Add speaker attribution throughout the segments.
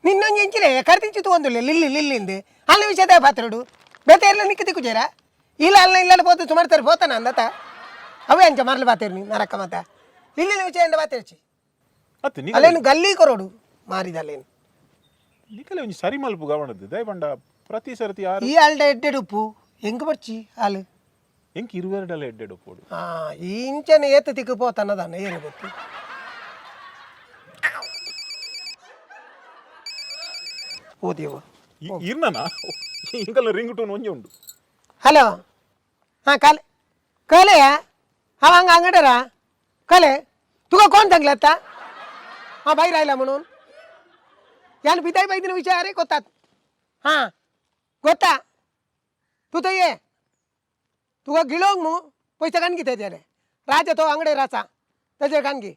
Speaker 1: ನಿನ್ನೊಂದು ಎಂಚಿನ ಕರ್ತಿಂಚಿ ತಗೊಂದುಲ್ಲ ಲಿಲ್ಲಿ ಲಿಲ್ಲಿಂದು ಅಲ್ಲ ವಿಷಯದ ಪಾತ್ರುಡು ಬೇತೆ ಎಲ್ಲ ನಿಕ್ಕ ತಿಕ್ಕು ಇಲ್ಲ ಅಲ್ಲ ಇಲ್ಲ ಪೋತು ಸುಮಾರು ತರಿ ಪೋತಾನ ಅಂದತ ಅವೇ ಅಂಚ ಮರಲು ಪಾತೇರು ನರಕ ಮತ ಲಿಲ್ಲಿನ ವಿಷಯ ಎಂಡ ಪಾತೇರ್ಚಿ.
Speaker 2: ಅತ್ತೆ.
Speaker 1: ಅಲ್ಲೇನು ಗಲ್ಲಿ ಕೊರೋಡು ಮಾರಿದ ಅಲ್ಲೇನು.
Speaker 2: ನಿಕಲೆ ಒಂಜಿ ಸರಿ ಮಲ್ಪು ಗವಣದ್ದು ದಯಪಂಡ ಪ್ರತಿ ಸರ್ತಿ ಯಾರು
Speaker 1: ಈ ಆಲ್ಡ ಎಡ್ಡೆಡು ಉಪ್ಪು ಹೆಂಗ್ ಬರ್ಚಿ ಹಾಲು.
Speaker 2: ಎಂಕ್ ಇರುವೆರಡಲ್ಲ ಎಡ್ಡೆಡು ಪೋಡು.
Speaker 1: ಆ ಈ ಇಂಚನೆ ಏತ ತಿಕ್ಕು ಪೋತನ್ನದಾನ ಏನು ಗೊತ್ತು. ಓದೇವ.
Speaker 2: ಇರ್ನನ ಇಂಕಲ್ನ ರಿಂಗ್ ಟೋನ್ ಒಂಜಿ ಉಂಡು.
Speaker 1: ಹಲೋ, ಹಾಂ ಕಾಲೆ ಕಾಲೆಯಾ हांव हांगा आंगडरा कले तुका कोण सांगलें आतां हांव भायर आयला म्हणून? यान भितर बायदिन विचार रे कोतात. हां गोता तूं थंय ये, तुका गिळोंक न्हू पयशे काण घे तेजेर. राजा तो आंगडेर आसा तेजेर काण घे,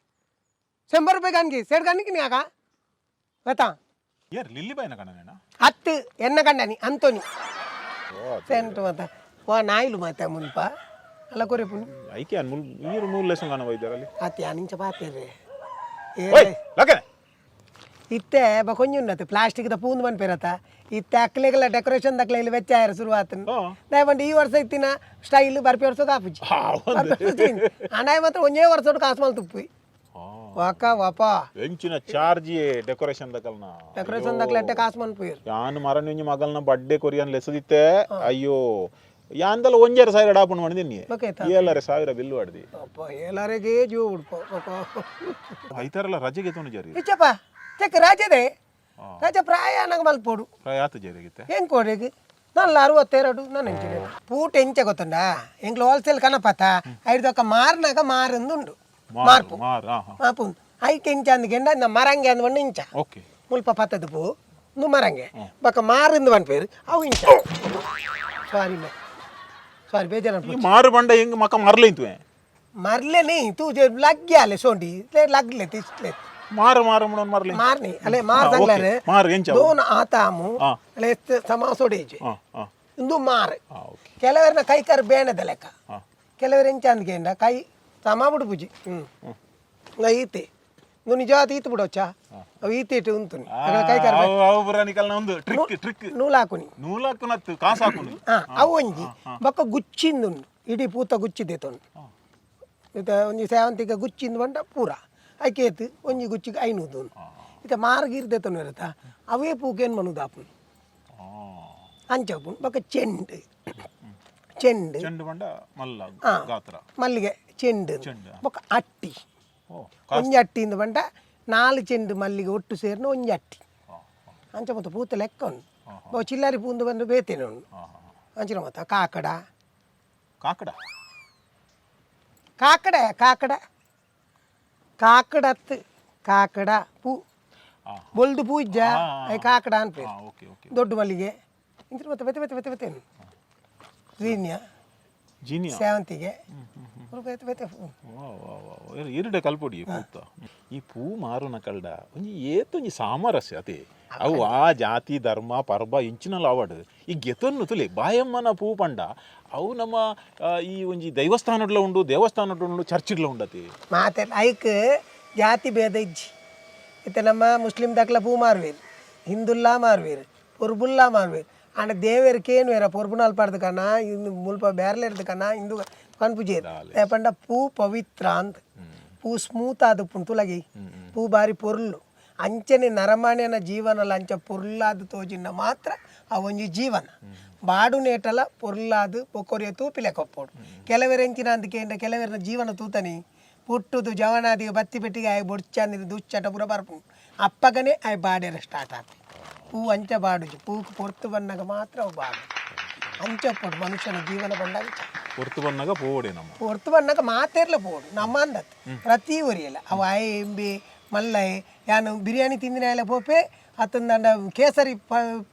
Speaker 1: 100 रुपया काण घे, सेड काण की हाका वेता.
Speaker 2: ಏರ್ ಲಿಲ್ಲಿ ಬಾಯ್ನ ಕಣನೇನ?
Speaker 1: ಅತ್ತು ಎನ್ನ ಕಂಡನಿ ಅಂತೋನಿ ಸೆಂಟ್ ಮತ್ತ ವಾ ನಾಯಿಲು ಮಾತ ಮುಲ್ಪ ಅಲ್ಲ ಕೊರೆಪುನು.
Speaker 2: ಐಕೆ ಅನ್ ಮುಲ್ ನೀರು ಮೂರು ಲೆಸನ್ ಕಾಣ ವೈದ್ಯರಲ್ಲಿ.
Speaker 1: ಅತ್ತೆ ನಿಂಚ ಪಾತೇರೆ.
Speaker 2: ಓಯ್ ಲಕನೆ.
Speaker 1: ಇತ್ತೆ ಬ ಕೊಂಜಿ ಉನ್ನತೆ ಪ್ಲಾಸ್ಟಿಕ್ದ ಪೂಂದು ಮನ್ಪೇರತ್ತ. ಇತ್ತೆ ಅಕ್ಲೆಗೆಲ್ಲ ಡೆಕೋರೇಷನ್ ದಕ್ಲೆ ಇಲ್ಲಿ ವೆಚ್ಚ ಆಯರ ಶುರುವಾತನ್. ದಯಪಂಡ ಈ ವರ್ಷ ಇತ್ತಿನ ಸ್ಟೈಲ್ ಬರ್ಪಿ ವರ್ಷದ ಆಪುಜಿ. ಅನಾಯ ಮಾತ್ರ ಒಂಜೇ ವರ್ಷೋಡು ಕಾಸು ಮಲ್ ತುಪ್ಪಿ ವಾಕ ವಾಪ.
Speaker 2: ಎಂಚಿನ ಚಾರ್ಜ್ ಡೆಕೋರೇಷನ್ ದಕಲ್ನ.
Speaker 1: ಡೆಕೋರೇಷನ್ ದಕ್ಲೆ ಅಟ್ಟೆ ಕಾಸು ಮನ್ಪುಯರ್.
Speaker 2: ಯಾನ್ ಮರನ್ ಒಂಜಿ ಮಗಲ್ನ ಬರ್ಡೇ ಕೊರಿಯನ್ ಲೆಸದಿತ್ತೆ, ಅಯ್ಯೋ ಯಾಂದಲ 1,500 ಡಾಪುಂಡು ಮಾಡಿದ್ದೀನಿ.
Speaker 1: ಓಕೆ.
Speaker 2: 7,500 ಬಿಲ್ ಮಾಡ್ದಿ.
Speaker 1: ಅಪ್ಪ ಏಲಾರಿಗೆ ಜೀವ ಉಡ್ಪ.
Speaker 2: ಐತಾರಲ್ಲ ರಜೆಗೆ ತೋನು ಜರಿ.
Speaker 1: ಇಚ್ಚಪ್ಪ ಚೆಕ್ ರಾಜದೇ ರಾಜ ಪ್ರಾಯ ನಂಗೆ ಮಲ್ಪೋಡು.
Speaker 2: ಪ್ರಾಯ ಆತು ಜರಿಗಿತ್ತೆ.
Speaker 1: ಏನ್ ಕೋಡೆಗೆ ನಲ್ಲ 62 ನಾನು ಎಂಚಿನ ಪೂಟ ಎಂಚ ಗೊತ್ತುಂಡ ಎಂಕ್ಲು ಹೋಲ್ಸೇಲ್ ಕನಪತ ಐದು ಮಾರ್ನಾಗ ಮಾರಂದುಂಡು ಮಾರ್ಪು.
Speaker 2: ಮಾರ್ ಹಾ ಹಾ.
Speaker 1: ಮಾಪು ಐಕ್ ಎಂಚ ಅಂದ್ ಗೆಂಡ ನ ಮರಂಗೆ ಅಂದ್ ಬಣ್ಣ ಇಂಚ.
Speaker 2: ಓಕೆ.
Speaker 1: ಮುಲ್ಪ ಪತ್ತದ ಪೂ ನು ಮರಂಗೆ ಬೊಕ ಮಾರಿಂದು ಪನ್ಪೇರು ಅವು ಇಂಚ. ಸಾರಿ ಮೇ ಸಾರಿ ಬೇಜಾರು.
Speaker 2: ಈ ಮಾರು ಬಂಡ ಹೆಂಗ್ ಮಕ್ಕ ಮರ್ಲೈಂತುವೆ.
Speaker 1: ಮರ್ಲೇನಿ ತೂ ಲಗ್ಗ್ಯಾಲೆ ಸೋಂಡಿ ಲಗ್ಲೆ ತಿಸ್ಲೆ.
Speaker 2: ಮಾರು ಮಾರು ಮುಣನ್ ಮರ್ಲೆ.
Speaker 1: ಮಾರ್ನಿ ಅಲೆ ಮಾರ್ ಸಂಗ್ಲಾರೆ.
Speaker 2: ಮಾರು ಎಂಚ ಅವು?
Speaker 1: ದೋನ್ ಆತಾಮು. ಅಲೆ ಸಮಾಸೋಡೇಜ್.
Speaker 2: ಹಾ ಹಾ.
Speaker 1: ಇಂದು ಮಾರ್.
Speaker 2: ಹಾ ಓಕೆ.
Speaker 1: ಕೆಲವರನ್ನ ಕೈ ಕರ್ ಬೇಣದ ಲೆಕ್ಕ. ಕೆಲವರು ಎಂಚ ಅಂದ್ಕೇಂಡ ಕೈ ಸಮ ಬಿಡುಪುಜಿ. ಹ್ಞೂ ಈತೆ ಇಂದು ನಿಜವಾದ ಈತು ಬಿಡೋಚಾ ಅವು ಈತೆ ಇಟ್ಟು ಉಂತುನಿ ಅಗಳ ಕೈ ಕರ್.
Speaker 2: ಅವು ಅವು ಪುರ ನಿಕಲ್ನ ಒಂದು ಟ್ರಿಕ್ ಟ್ರಿಕ್.
Speaker 1: ನೂಲು ಹಾಕುನಿ.
Speaker 2: ನೂಲು ಹಾಕುನತ್ತು ಕಾಸು ಹಾಕುನಿ.
Speaker 1: ಹಾಂ ಅವು ಒಂಜಿ ಬೊಕ್ಕ ಗುಚ್ಚಿಂದು ಉಂಡು ಇಡೀ ಪೂತ ಗುಚ್ಚಿದೆ ತೊಂಡು ಇತ್ತೆ ಒಂಜಿ ಸೇವಂತಿಗೆ ಗುಚ್ಚಿಂದು ಬಂಡ ಪೂರ ಐಕೇತು ಒಂಜಿ ಗುಚ್ಚಿಗೆ 500 ಉಂಡು. ಇತ್ತೆ ಮಾರ್ಗಿರ್ದೆ ತೊಂದು ಇರುತ್ತಾ ಅವೇ ಪೂಕೇನು ಮನುದು ಆಪುಂಡು. ಅಂಚ ಉಪ್ಪುಂಡು. ಬೊಕ್ಕ ಚೆಂಡು ಚೆಂಡು.
Speaker 2: ಚೆಂಡು ಬಂಡ ಮಲ್ಲ ಗಾತ್ರ.
Speaker 1: ಮಲ್ಲಿಗೆ ಚೆಂಡು.
Speaker 2: ಚೆಂಡು.
Speaker 1: ಬೊಕ್ಕ ಅಟ್ಟಿ.
Speaker 2: ಓ.
Speaker 1: ಒಂಜಿ ಅಟ್ಟಿಂದ ಬಂಡ ನಾಲ್ ಚೆಂಡು ಮಲ್ಲಿಗೆ ಒಟ್ಟು ಸೇರಿನ ಒಂಜಿ ಅಟ್ಟಿ. ಅಂಚ ಮತ್ತು ಪೂತ ಲೆಕ್ಕ ಉಂಡು. ಬೊಕ್ಕ ಚಿಲ್ಲಾರಿ ಪೂಂದು ಬಂದು ಬೇತೇನೆ ಉಂಡು. ಅಂಚಿನ ಮತ್ತ ಕಾಕಡ.
Speaker 2: ಕಾಕಡ.
Speaker 1: ಕಾಕಡ ಕಾಕಡ ಕಾಕಡತ್ತು ಕಾಕಡ ಪೂ. ಬೊಲ್ದು ಪೂ ಇಜ್ಜ ಅಯ್ ಕಾಕಡ ಅನ್ಪೇರು.
Speaker 2: Okay okay.
Speaker 1: ದೊಡ್ಡ ಮಲ್ಲಿಗೆ ಇಂಚಿನ ಮತ್ತೆ ಬೆತ್ತೆ ಬೆತ್ತೆ ಬೆತ್ತೆ ಬೆತ್ತೆ ಜೀನ್ಯ.
Speaker 2: ಜೀನಿಯಾ.
Speaker 1: ಸೇವಂತಿಗೆ ಬೇತೆ ಬೇತೆ ಹೂ.
Speaker 2: ವಾ ವಾ ವಾ ಇರುಡೆ ಕಲ್ಪೊಡಿ ಪೂತ. ಈ ಪೂ ಮಾರುನ ಕಲ್ಡ ಒಂಜಿ ಏತೊಂಜಿ ಸಾಮರಸ್ಯ ಅತೆ. ಅವು ಆ ಜಾತಿ ಧರ್ಮ ಪರ್ಬ ಇಂಚಿನಲ ಅವಾಡು ಈ ಗೆತೊನ್ನು ತುಲೆ ಬಾಯಮ್ಮನ ಪೂ ಪಂಡ ಅವು ನಮ್ಮ ಈ ಒಂಜಿ ದೈವಸ್ಥಾನಡ್ಲ ಉಂಡು, ದೇವಸ್ಥಾನಡ್ಲ ಉಂಡು, ಚರ್ಚಿಡ್ಲ ಉಂಡತಿ.
Speaker 1: ಮಾತೆ ಐಕ್ ಜಾತಿ ಭೇದ ಇಜ್ಜಿ. ಇತ್ತೆ ನಮ್ಮ ಮುಸ್ಲಿಂ ದಕ್ಲ ಪೂ ಮಾರುವೇರು, ಹಿಂದುಲ್ಲಾ ಮಾರುವೇರು, ಪೊರ್ಬುಲ್ಲಾ ಮಾರುವೇರು. ಆಂಡ ದೇವೆರ್ ಕೇನುವೇರ ಪೊರ್ಬುನಾಲ್ ಪಡ್ದು ಕಣ ಇಂದು ಮುಲ್ಪ ಬೇರ್ಲೆರ್ದು ಕಣ ಹಿಂದೂ ಕನ್ಪುಜೇರು ಪಂಡ ಪೂ ಪವಿತ್ರ ಅಂದ್ ಪೂ ಸ್ಮೂತ್ ಆದ್ ಉಪ್ಪುಂಡು ತುಲಗಿ. ಪೂ ಬಾರಿ ಪೊರ್ಲು. ಅಂಚನೆ ನರಮಾನ್ಯನ ಜೀವನಲ ಅಂಚ ಪೊರ್ಲಾದ್ ತೋಜಿನ ಮಾತ್ರ ಅವೊಂಜಿ ಜೀವನ ಬಾಡು ನೇಟಲ ಪೊರ್ಲಾದ್ ಬೊಕ್ಕೊರಿಯ ತೂಪಿಲೆ ಕೊಪ್ಪೋಡು. ಕೆಲವೆರ್ ಎಂಚಿನ ಅಂದ್ ಕೇಂಡ ಕೆಲವೆರ್ನ ಜೀವನ ತೂತನಿ ಪುಟ್ಟುದು ಜವನಾದಿಗೆ ಬತ್ತಿ ಪೆಟ್ಟಿಗೆ ಆಯ್ ಬೊಡ್ಚಂದಿನ ದುಶ್ಚಟ ಪೂರ ಬರ್ಪುಂಡು. ಅಪ್ಪಗನೇ ಆಯ್ ಬಾಡೆರ ಸ್ಟಾರ್ಟ್ ಆಪಿ. ಪೂ ಅಂಚ ಬಾಡುಜಿ. ಪೂಕು ಪೊರ್ತು ಬನ್ನಗ ಮಾತ್ರ ಅವು ಬಾಡು. ಅಂಚ ಉಪ್ಪುಡು ಮನುಷ್ಯನ ಜೀವನ ಬಂಡ ಅಂಚ.
Speaker 2: ಹೊರ್ತು ಬಂದಾಗ ಪೋವಡೆ ನಮ್ಮ.
Speaker 1: ಪೊರ್ತು ಬನ್ನಗ ಮಾತೇರ್ಲ ಪೋಡು ನಮ್ಮ ಅಂದತ್ ಪ್ರತಿ ಒರಿಯಲ್ಲ ಅವು ಆಯ್ ಎಂಬಿ ಮಲ್ಲೈ ಯಾನು ಬಿರಿಯಾನಿ ತಿಂದಿನ ಪೋಪೆ ಅತ್ತಂದಂಡ ಕೇಸರಿ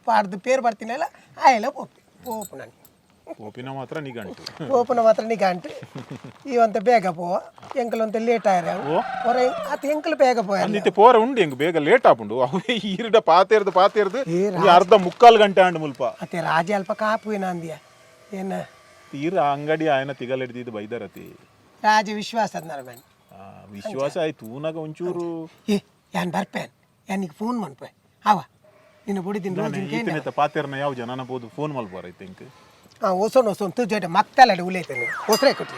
Speaker 1: ಪಾಡ್ದು ಪೇರು ಬರ್ತೀನಲ್ಲ ಆಯೆಲ್ಲ ಪೋಪೆ ಪೋಪು ನಾನು.
Speaker 2: ಪೋಪಿನ ಮಾತ್ರ ನಿಗಂಟು.
Speaker 1: ಪೋಪುನ ಮಾತ್ರ ನಿಗಂಟು. ಈ ಒಂತ ಬೇಗ ಪೋವ ಎಂಕಲ್ ಒಂತ ಲೇಟ್ ಆಯ್ರೆ ಹೊರ ಅತ್ ಎಂಕಲ್ ಬೇಗ ಪೋಯ.
Speaker 2: ಅಂದಿತ್ತೆ ಪೋರ ಉಂಡು ಎಂಕ್ ಬೇಗ ಲೇಟ್ ಆಪುಂಡು. ಅವು ಈರುಡ ಪಾತೇರ್ದು ಪಾತೇರ್ದು ಈ ಅರ್ಧ ಮುಕ್ಕಾಲು ಗಂಟೆ ಆಂಡ್ ಮುಲ್ಪ.
Speaker 1: ಅತ್ತೆ ರಾಜ ಅಲ್ಪ ಕಾಪುವಿನ ಅಂದ್ಯ ಏನ.
Speaker 2: ತೀರ ಅಂಗಡಿ ಆಯನ ತಿಗಲ್ ಹಿಡ್ದಿದ್ದು ಬೈದರತಿ.
Speaker 1: ರಾಜ ವಿಶ್ವಾಸ ನರಮನ್.
Speaker 2: ವಿಶ್ವಾಸ ಆಯ್ತು ಊನಾಗ ಒಂಚೂರು.
Speaker 1: ಏ ಯಾನ್ ಬರ್ಪೇನ್ ಯಾನಿಗೆ ಫೋನ್ ಮನ್ಪೆ ಅವ. ನಿನ್ನ ಬೊಡಿ ತಿಂದು ರೋಜ್.
Speaker 2: ಈತನೇತ ಪಾತೆರ್ನ ಯಾವ ಜನ ಪೋದು ಫೋನ್ ಮಲ್ಪಾರ I think.
Speaker 1: ಹಾಂ, ಒಸೊನ್ ಒಸೊನ್ ತುಜೆ ಮಕ್ತಲ್ಲ ಉಲೇತೇನೆ ಒಸರೆ ಕೊಟ್ಟಿ.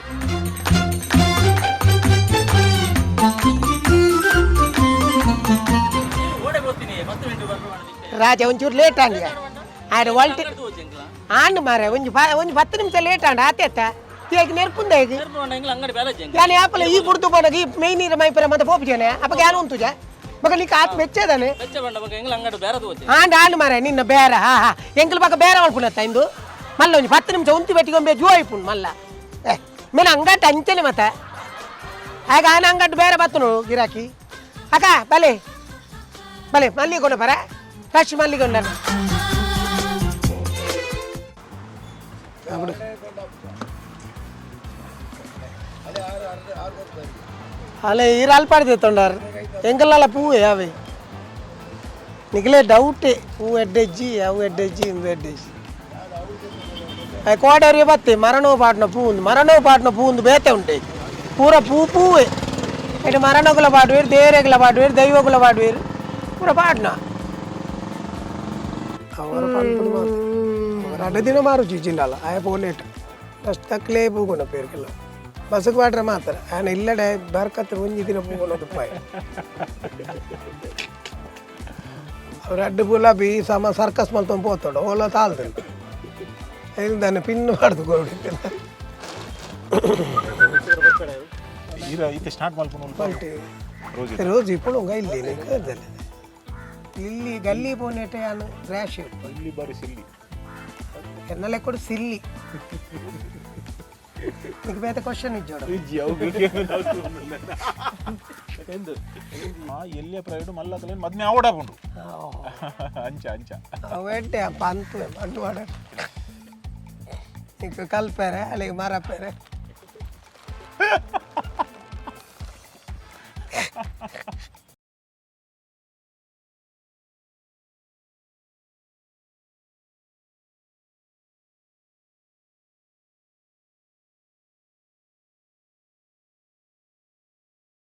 Speaker 1: ರಾಜ, ಒಂಚೂರು ಲೇಟ್ ಆಂಡಿಯ ಆಯ್ತು ಒಲ್ಟಿ ಆಂಡ್ ಮಾರೆ. ಒಂಜಿ ಒಂಜಿ 10 ನಿಮಿಷ ಲೇಟ್ ಆಂಡ ಆತೇತ ಈಗ ನೆರ್ಪುಂದ ಈಗ. ಯಾನ್ ಯಾಪಲ ಈ ಬುಡ್ದು ಪೋನಗ ಈ ಮೈ ನೀರು ಮೈಪರ ಮತ್ತೆ ಪೋಪುಜನೆ ಅಪ್ಪಗೆ ಯಾರು ಉಂತುಜ ಮಗ ನೀ ಆತ್ ಬೆಚ್ಚದಾನೆ. ಆಂಡ್ ಆಂಡ್ ಮಾರೆ, ನಿನ್ನ ಬೇರೆ. ಹಾ ಹಾ, ಎಂಕಲ್ ಪಕ್ಕ ಬೇರೆ ಮಲ್ಪುನತ್ತ ಇಂದು ಮಲ್ಲ. ಒಂಜಿ 10 ನಿಮಿಷ ಉಂತಿ ಬೆಟ್ಟಿಗೊಂಬೆ ಜೋ ಇಪ್ಪುಂಡು ಮಲ್ಲ. ಏ ಮೇನ ಅಂಗಟ್ ಅಂಚನೆ ಮತ್ತೆ ಆಗ ಆನ ಅಂಗಟ್ ಬೇರೆ ಬತ್ತನು ಗಿರಾಕಿ. ಅಕ್ಕ, ಬಲೆ ಬಲೆ, ಮಲ್ಲಿಗೊಂಡ ಬರ ಫ್ರೆಶ್ ಮಲ್ಲಿಗೊಂಡ. ಅಲ್ಲ, ಈರ ಅಲ್ಪಾಡ್ದೆ ತೊಂಡಾರ್ ಎಂಕಲ್ಲ ಪೂವೆ ಅವೆ. ನಿಗಲೇ ಡೌಟೆ, ಹೂ ಎಡ್ಡೆಜ್ಜಿ, ಅವು ಎಡ್ಡೆಜ್ಜಿ, ಇಂದು ಎಡ್ಡೆಜ್ಜಿ. ಕೋಡರಿ ಬತ್ತೆ ಮರಣೋ ಪಾಡ್ನ ಪೂ ಉಂದು, ಮರಣೋ ಪಾಡ್ನ ಪೂ ಉಂದು ಬೇತೆ ಉಂಟೆ. ಪೂರ ಪೂ ಪೂವೆ. ಇಟ್ಟು ಮರಣಗುಲ ಪಾಡುವೇರು, ದೇರೆಗುಲ ಪಾಡುವೇರು, ದೈವಗುಲ ಪಾಡುವೇರು, ಪೂರ ಪಾಡ್ನ. ಅವರ ರಡ್ಡು ದಿನ ಮಾರು ಚೀಚಿಂಡಲ್ಲ ಆಯ ಪೋಲೇಟ್ ಫಸ್ಟ್ ತಕ್ಕಲೇ ಪೂಗುಣ ಪೇರ್ಕೆಲ್ಲ ಬಸ್ಗೆ ಪಾಡ್ರೆ ಮಾತ್ರ. ಆನ ಇಲ್ಲಡೆ ಬರ್ಕತ್ತೆ ಒಂಜಿ ದಿನ ಪೂಗುಣ ತುಪ್ಪಾಯ. ಅವ್ರು ಅಡ್ಡು ಗುಲಾಬಿ ಸಮ ಸರ್ಕಸ್ ಮಲ್ತೊಂದು ಪೋತೋಡು ಓಲ ತಾಲ್ದು ದಾನೆ ಪಿನ್ನು ಮಾಡ್ದು ಕೊರಡಿದ್ದೆಲ್ಲ.
Speaker 2: ಈರ ಈತೆ ಸ್ಟಾರ್ಟ್ ಮಲ್ಪುನು ರೋಜ್.
Speaker 1: ರೋಜ್ ఇప్పుడు ಇಲ್ಲಿ ಇಲ್ಲಿ ಗಲ್ಲಿ ಪೋನೇಟೆ ಅನು ರ್ಯಾಶ್.
Speaker 2: ಇಲ್ಲಿ ಬಾರಿ ಸಿಲ್ಲಿ.
Speaker 1: ಎನ್ನಲೆ ಕೂಡ ಸಿಲ್ಲಿ. నీకు ಬೇತೆ ಕ್ವಶನ್ ಇಜ್ಜೋಡು.
Speaker 2: ಇಜ್ಜಿ, ಅವು ಎಲ್ಲಿಯ ಪ್ರೈವೇಟ್ ಮಲ್ಲಕಲೆ ಮದ್ಮೆ ಆವಡಾಪುಂಡು ಅಂಚ ಅಂಚ.
Speaker 1: ಅವೆಡ್ಡೆ ಪಂತು ಮಂಡು ಮಾಡ నీకు ಕಲ್ಪೇರೆ ಅಲ್ಲಿಗೆ ಮರಪೇರೆ.